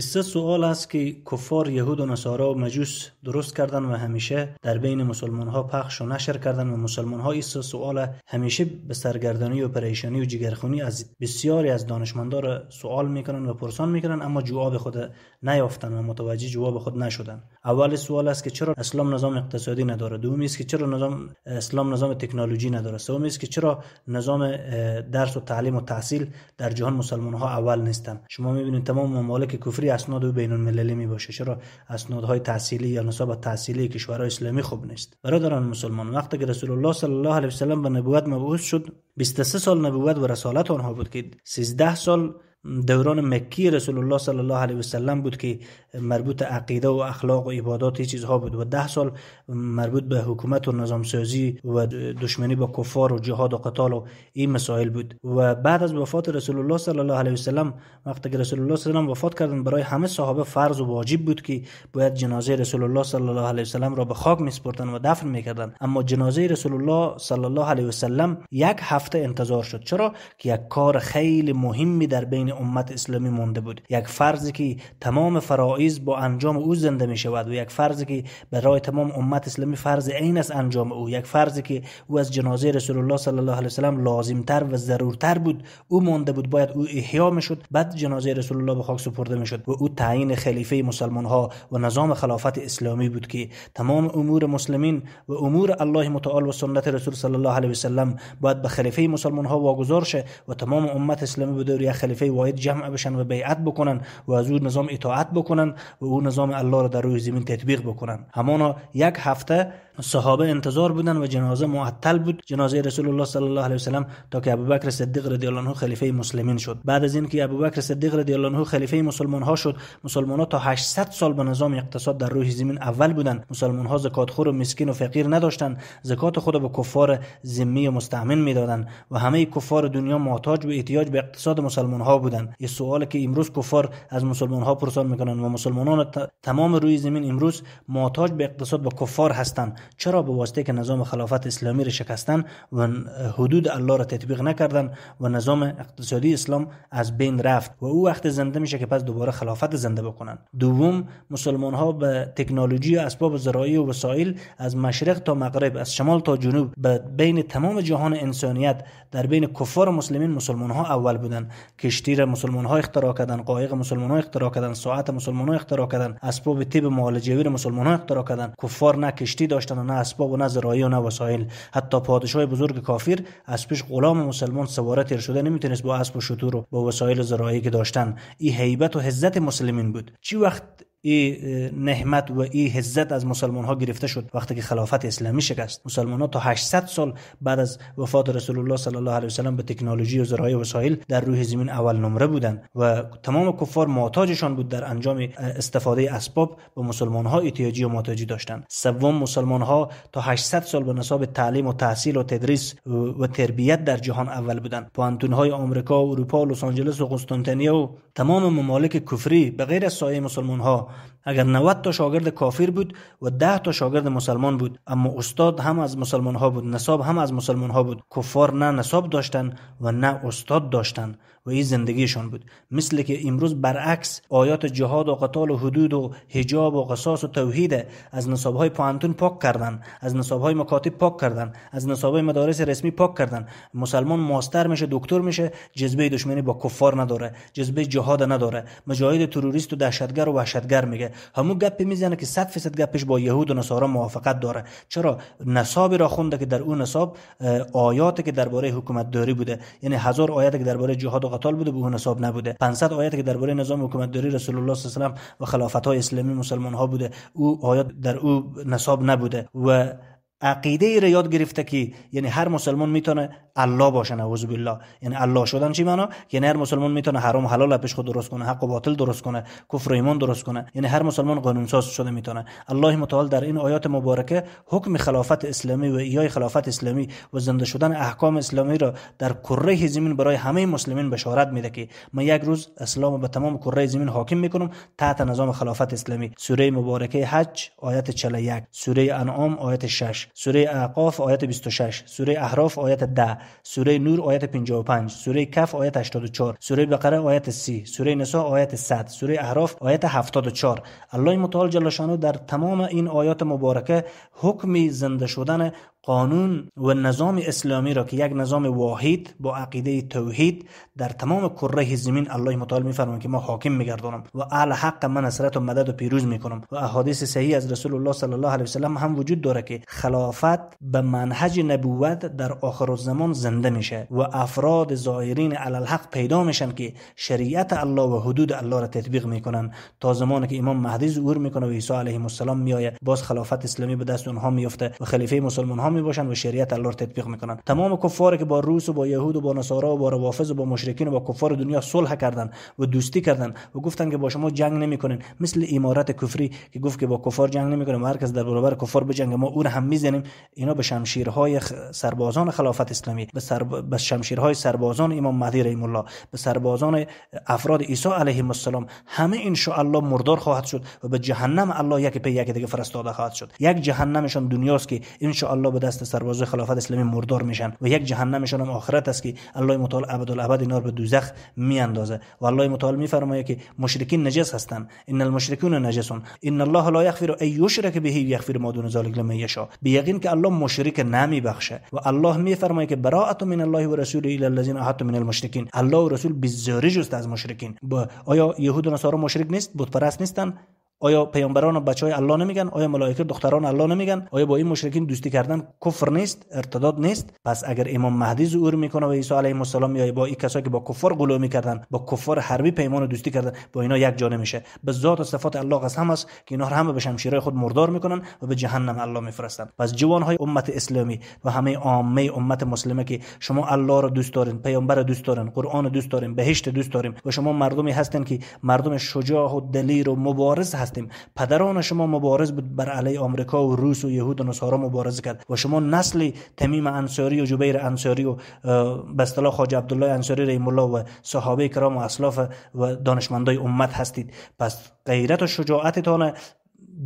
سه سوال است که کفار، یهود و نصارا و مجوس درست کردن و همیشه در بین مسلمان ها پخش و نشر کردن و مسلمان ها این سه سوال همیشه به سرگردانی و پریشانی و جگرخونی از بسیاری از دانشمندان را سوال میکنن و پرسان میکنن، اما جواب خود نیافتن و متوجه جواب خود نشدن. اول سوال است که چرا اسلام نظام اقتصادی نداره، دومی است که چرا نظام اسلام نظام تکنولوژی نداره، سومی است که چرا نظام درس و تعلیم و تحصیل در جهان مسلمان ها اول نیستن. شما میبینید تمام ممالک کفری اسناد بین المللی می باشه، چرا اسنادهای تحصیلی یا نصاب تحصیلی کشورهای اسلامی خوب نیست؟ برادران مسلمان، وقتی که رسول الله صلی الله علیه و سلم به نبوت مبعوث شد، 23 سال نبوت و رسالت آنها بود که 13 سال دوران مکی رسول الله صلی الله علیه و سلم بود که مربوط عقیده و اخلاق و عبادات چیزها بود و 10 سال مربوط به حکومت و نظام سازی و دشمنی با کفار و جهاد و قتال و این مسائل بود. و بعد از وفات رسول الله صلی الله علیه و سلم، وقتی که رسول الله صلی الله علیه و وفات کردن، برای همه صحابه فرض و واجب بود که باید جنازه رسول الله صلی الله علیه و سلم را به خاک میسپردن و دفن میکردن. اما جنازه رسول الله صلی الله علیه و سلم یک هفته انتظار شد. چرا که یک کار خیلی مهمی در بین امت اسلامی مونده بود، یک فرضی که تمام فرائض با انجام او زنده می شود و یک فرضی که برای تمام امت اسلامی فرض عین است انجام او، یک فرضی که او از جنازه رسول الله صلی الله علیه و سلم لازمتر و ضرورتر بود، او مونده بود، باید او احیا می شد، بعد جنازه رسول الله به خاک سپرده می شد و او تعیین خلیفه مسلمان ها و نظام خلافت اسلامی بود که تمام امور مسلمین و امور الله متعال و سنت رسول صلی الله علیه و سلم باید به خلیفه مسلمان ها واگذار شه و تمام امت اسلامی به دور یک خلیفه واحد جمع بشن و بیعت بکنن و از او نظام اطاعت بکنن و او نظام الله را در روی زمین تطبیق بکنن. همانا یک هفته صحابه انتظار بودن و جنازه معطل بود، جنازه رسول الله صلی الله علیه و سلم، تا که ابوبکر صدیق رضی الله عنه خلیفه مسلمین شد. بعد از اینکه ابوبکر صدیق رضی الله عنه خلیفه مسلمان ها شد، مسلمان ها تا 800 سال به نظام اقتصاد در روی زمین اول بودن. مسلمان ها زکات خور و مسکین و فقیر نداشتن، زکات خود به کفار ذمی و مستأمن میدادن و همه کفار دنیا محتاج و احتیاج به اقتصاد مسلمان ها بودن. این سوالی که امروز کفار از مسلمان ها پرسان میکنن و مسلمانان تمام روی زمین امروز محتاج به اقتصاد با کفار هستند، چرا؟ به واسطه که نظام خلافت اسلامی را شکستن و حدود الله را تطبیق نکردن و نظام اقتصادی اسلام از بین رفت و او وقت زنده میشه که پس دوباره خلافت زنده بکنن. دوم، مسلمان ها به تکنولوژی و اسباب زراعی و وسایل از مشرق تا مغرب، از شمال تا جنوب، به بین تمام جهان انسانیت در بین کفار و مسلمین، مسلمان ها اول بودن. کشتی را مسلمان ها اختراع کردن، قایق مسلمان ها اختراع کردن، ساعت مسلمان ها اختراع کردن، اسباب طب معالجوی را مسلمان ها اختراع کردن. کفار نه کشتی داشتن و نه اسباب و نه زراعی و نه وسایل. حتی پادشاه بزرگ کافر از پیش غلام مسلمان سواره تیر شده نمیتونست با اسب و شتر و با وسایل زراعی که داشتن. این هیبت و عزت مسلمین بود. چی وقت ای نعمت و ای عزت از مسلمان ها گرفته شد؟ وقتی که خلافت اسلامی شکست. مسلمان ها تا 800 سال بعد از وفات رسول الله صلی الله علیه و سلم به تکنولوژی و زراعی و وسایل در روی زمین اول نمره بودند و تمام کفار محتاجشان بود در انجام استفاده اسباب به مسلمان ها احتیاجی و محتاجی داشتند. سوم، مسلمان ها تا 800 سال به نصاب تعلیم و تحصیل و تدریس و تربیت در جهان اول بودند. پوهنتون های آمریکا و اروپا و لس آنجلس و قسطنطنیه و تمام ممالک کفری به غیر از سایه مسلمان ها، اگر 90 تا شاگرد کافر بود و 10 تا شاگرد مسلمان بود، اما استاد هم از مسلمان ها بود، نصاب هم از مسلمان ها بود. کفار نه نصاب داشتن و نه استاد داشتن و این زندگیشان بود. مثل که امروز برعکس آیات جهاد و قتال و حدود و حجاب و قصاص و توحید از نصابهای پوهنتون پاک کردن، از نصابهای مکاتب پاک کردن، از نصابهای مدارس رسمی پاک کردن. مسلمان ماستر میشه، دکتر میشه، جذبه دشمنی با کفار نداره، جذبه جهاد نداره، مجاهد تروریست و دهشتگر و وحشتگر میگه، همون گپی میزنه که 100% گپش با یهود و نصارا موافقت داره. چرا؟ نصابی را خونده که در اون نصاب آیاتی که درباره حکومت داری بوده، یعنی 1000 آیات که درباره جهاد و قتال بوده به اون نصاب نبوده، 500 آیات که درباره نظام حکومت داری رسول الله صلی الله علیه و سلم و خلافت های اسلامی مسلمان ها بوده، او آیات در او نصاب نبوده. و عقیده ای را یاد گرفته که یعنی هر مسلمان میتونه الله باشه، نعوذ بالله. یعنی الله شدن چی معنا؟ یعنی هر مسلمان میتونه حرام و حلال پیش خود درست کنه، حق و باطل درست کنه، کفر و ایمان درست کنه، یعنی هر مسلمان قانون ساز شده میتونه. الله متعال در این آیات مبارکه حکم خلافت اسلامی و ایای خلافت اسلامی و زنده شدن احکام اسلامی را در کره زمین برای همه مسلمین بشارت میده که من یک روز اسلام به تمام کره زمین حاکم میکنم تحت نظام خلافت اسلامی. سوره مبارکه حج آیت 41، سوره انعام آیت 6. 26، سوره اعقاف آیت 26، سوره احراف آیت 10، سوره نور آیت 55، سوره کف آیت 84، سوره بقره آیت 30، سوره نساء آیت 100، سوره احراف آیت 74. الله متعال جل شانه در تمام این آیات مبارکه حکم زنده شدن قانون و نظام اسلامی را که یک نظام واحد با عقیده توحید در تمام کره زمین الله متعال می‌فرماید که ما حاکم می‌گردانم و اهل حق من نصرت و مدد و پیروز می‌کنم. و احادیث صحیح از رسول الله صلی الله علیه و سلم هم وجود داره که خلافت به منهج نبوت در آخر الزمان زنده میشه و افراد ظاهرین علی الحق پیدا میشن که شریعت الله و حدود الله را تطبیق میکنن تا زمانی که امام مهدی ظهور میکنه و عیسی علیه السلام میآید، باز خلافت اسلامی به دست اونها میفته و خلیفه مسلمان ها باشن و شریعت الله رو تطبیق میکنن. تمام کفار که با روس و با یهود و با نصارا و با روافض و با مشرکین و با کفار دنیا صلح کردن و دوستی کردن و گفتن که با شما جنگ نمیکنن، مثل امارت کفری که گفت که با کفار جنگ نمیکنیم و هر کس در برابر کفار بجنگه ما او رو هم میزنیم، اینا به شمشیرهای سربازان خلافت اسلامی، به شمشیرهای سربازان امام مهدی رحم الله، به سربازان افراد عیسی علیه السلام، همه ان شاء الله مردار خواهد شد و به جهنم الله یک پی یک دیگه فرستاده خواهد شد. یک جهنمشان دنیاست که ان شاء الله به دست سربازان خلافت اسلامی مردار میشن و یک جهنمشان هم آخرت است که الله متعال ابدالابد اینا رو به دوزخ میاندازه. و الله متعال میفرماید که مشرکین نجس هستند، ان المشرکون نجسون ان الله لا یغفر ان یشرک به یغفر ما دون ذلک لمن یشاء. به یقین که الله مشرک نمیبخشه و الله میفرماید که براءت من الله و رسوله الی الذین عاهدتم من المشرکین. الله و رسول بیزاری جست از مشرکین. آیا یهود و نصارا مشرک نیست؟ بت پرست نیستن؟ آیا پیامبران و بچهای الله نمیگن؟ آیا ملائکه دختران الله نمیگن؟ آیا با این مشرکین دوستی کردن کفر نیست؟ ارتداد نیست؟ پس اگر امام مهدی ظهور میکنه و عیسی علیه السلام میاد، با این کسایی که با کفار غلو میکردن، با کفار حربی پیمان و دوستی کردن، با اینا یک جا نمیشه. به ذات و صفات الله قسم است که اینا همه به شمشیرهای خود مردار میکنن و به جهنم الله میفرستن. پس جوانهای امت اسلامی و همه عامه امت مسلمه که شما الله را دوست دارین، پیامبر را دوست دارین، قرآن را دوست دارین، بهشت دوست دارین و شما مردمی هستین که مردم شجاع و دلیر و مبارز هستیم. پدران شما مبارز بود بر علیه آمریکا و روس و یهود و نصارا مبارزه کرد و شما نسل تمیم انصاری و جبیر انصاری و به اصطلاح خواجه عبدالله انصاری رحم الله و صحابه کرام و اسلاف و دانشمندای امت هستید. پس غیرت و شجاعتتان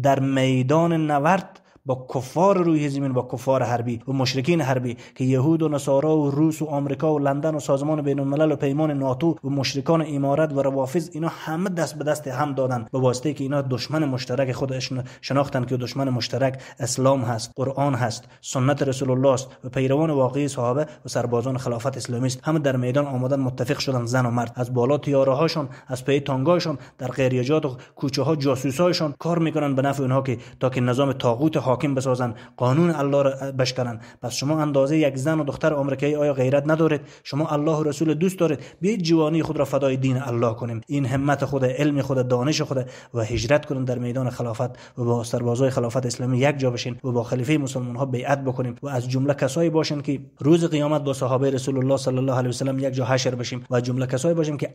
در میدان نبرد با کفار روی زمین، با کفار حربی و مشرکین حربی که یهود و نصارا و روس و آمریکا و لندن و سازمان بین الملل و پیمان ناتو و مشرکان امارت و روافض، اینا همه دست به دست هم دادن به واسطه که اینا دشمن مشترک خود شناختن که دشمن مشترک اسلام هست، قرآن هست، سنت رسول الله است و پیروان واقعی صحابه و سربازان خلافت اسلامی است. همه در میدان آمدن، متفق شدن، زن و مرد، از بالا تیاره هاشون، از پی تانگاشون، در قریجات و کوچه ها جاسوسایشون کار میکنن به نفع اونها که تا که نظام طاغوت حاکم بسازن، قانون الله را بشکنن. پس شما اندازه یک زن و دختر آمریکایی آیا غیرت ندارید؟ شما الله و رسول دوست دارید؟ بیاید جوانی خود را فدای دین الله کنیم، این همت خود، علم خود، دانش خود و هجرت کنیم در میدان خلافت و با سربازای خلافت اسلامی یک جا بشین و با خلیفه مسلمان ها بیعت بکنیم و از جمله کسایی باشین که روز قیامت با صحابه رسول الله صلی الله علیه و سلم یک جا حشر بشیم و از جمله کسایی باشیم که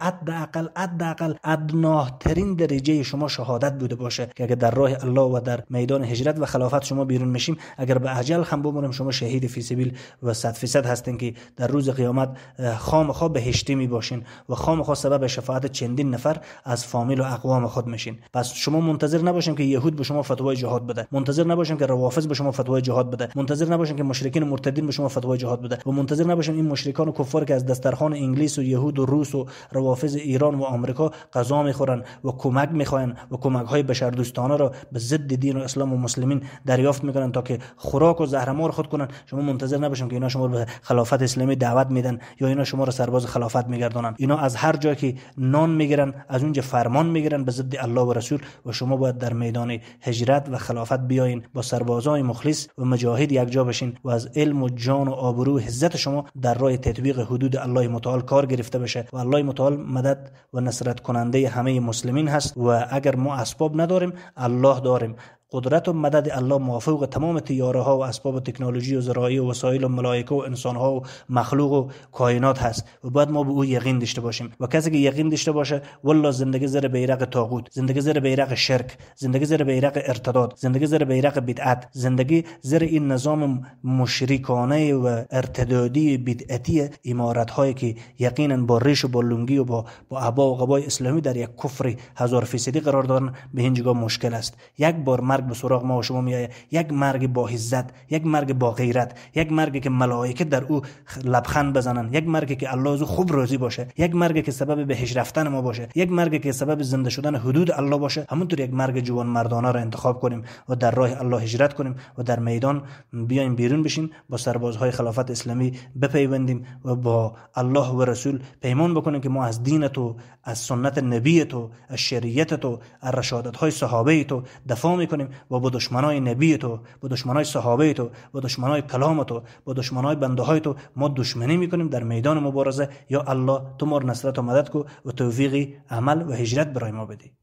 حداقل ادناترین درجه شما شهادت بوده باشه که اگر در راه الله و در میدان هجرت و خلافت شما بیرون میشیم، اگر به اجل هم بمونیم شما شهید فی سبیل و 100% هستین که در روز قیامت خامخا بهشتی میباشین و خامخا سبب شفاعت چندین نفر از فامیل و اقوام خود میشین. پس شما منتظر نباشین که یهود به شما فتوای جهاد بده، منتظر نباشین که روافض به شما فتوای جهاد بده، منتظر نباشین که مشرکین و مرتدین به شما فتوای جهاد بده و منتظر نباشین این مشرکان و کفار که از دسترخوان انگلیس و یهود و روس و روافض ایران و آمریکا غذا میخورن و کمک میخواین و کمک های بشردوستانه را به ضد دین و اسلام و مسلمین دریافت میکنن تا که خوراک و زهرمار خود کنن. شما منتظر نباشین که اینا شما رو به خلافت اسلامی دعوت میدن یا اینا شما رو سرباز خلافت میگردانن. اینا از هر جایی که نان میگیرن از اونجا فرمان میگیرن به ضد الله و رسول و شما باید در میدان هجرت و خلافت بیاین، با سربازای مخلص و مجاهد یکجا بشین و از علم و جان و آبرو و عزت شما در راه تطبیق حدود الله متعال کار گرفته بشه و الله متعال مدد و نصرت کننده همه مسلمین هست و اگر ما اسباب نداریم الله داریم. قدرت و مدد الله موافق تمام تیاره ها و اسباب تکنولوژی و زراعی و وسایل و ملائکه و انسان ها و مخلوق و کائنات هست و باید ما به او یقین داشته باشیم و کسی که یقین داشته باشه والله زندگی زیر بیرق طاغوت، زندگی زیر بیرق شرک، زندگی زیر بیرق ارتداد، زندگی زیر بیرق بدعت، زندگی زیر این نظام مشرکانه و ارتدادی بدعتی امارت هایی که یقینا با ریش و با لنگی و با عبا و قبای اسلامی در یک کفر 1000% قرار دارن، به اینجا مشکل است. یک بار مرگ به سراغ ما و شما میآید، یک مرگ با عزت، یک مرگ با غیرت، یک مرگی که ملائکه در او لبخند بزنن، یک مرگی که الله از او خوب راضی باشه، یک مرگی که سبب بهشت رفتن ما باشه، یک مرگی که سبب زنده شدن حدود الله باشه. همونطور یک مرگ جوان مردانه را انتخاب کنیم و در راه الله هجرت کنیم و در میدان بیایم بیرون بشیم، با سربازهای خلافت اسلامی بپیوندیم و با الله و رسول پیمان بکنیم که ما از دین تو، از سنت نبی تو، از شریعت تو، از رشادت های صحابه تو دفاع میکنیم و با دشمنای نبی تو، با دشمنای صحابه تو، با دشمنای کلام تو، با دشمنای بنده های تو ما دشمنی میکنیم در میدان مبارزه. یا الله تو ما نصرت و مدد کو و توفیق عمل و هجرت برای ما بدی.